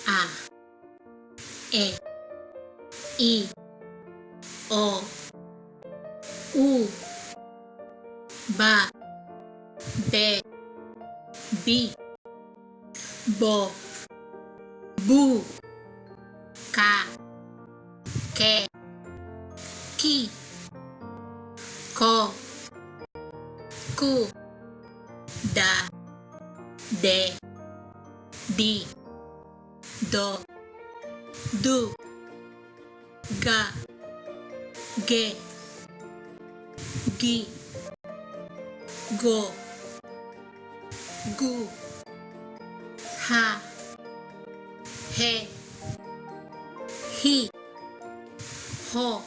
A, E, I, O, U, Ba, Be, Bi, Bo, Bu, Ka, Ke, Ki, Ko, Ku, Da, De, Di, Do, Du, Ga, Ge, Gi, Go, Gu, Ha, He, Hi, Ho,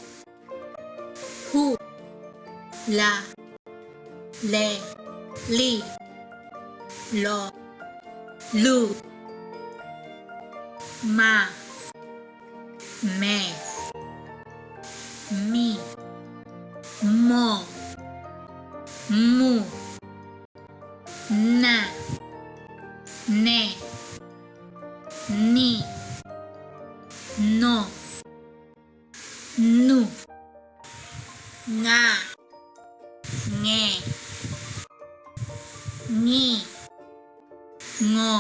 Hu, La, Le, Li, Lo, Lu, Ma, Me, Mi, Mo, Mu, Na, Ne, Ni, No, Nu, Nga, Nge, Ngi, Ngo,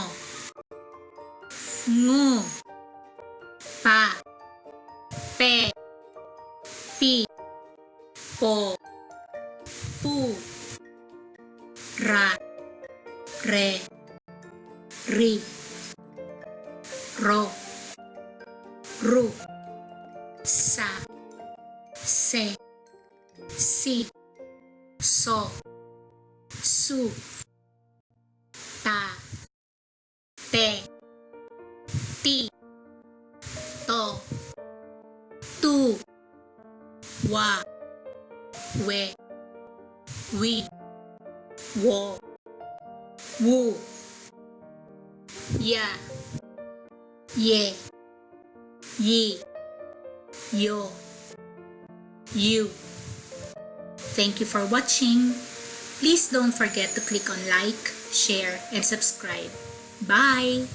Ngu, Pa, Pe, Pi, Po, Pu, Ra, Re, Ri, Ro, Ru, Sa, Se, Si, So, Su, Ta, Te, Ti, To, Tu, Wa, We, Wi, Wo, Wu, Ya, Ye, Yi, Yo, You. Thank you for watching. Please don't forget to click on like, share, and subscribe. Bye!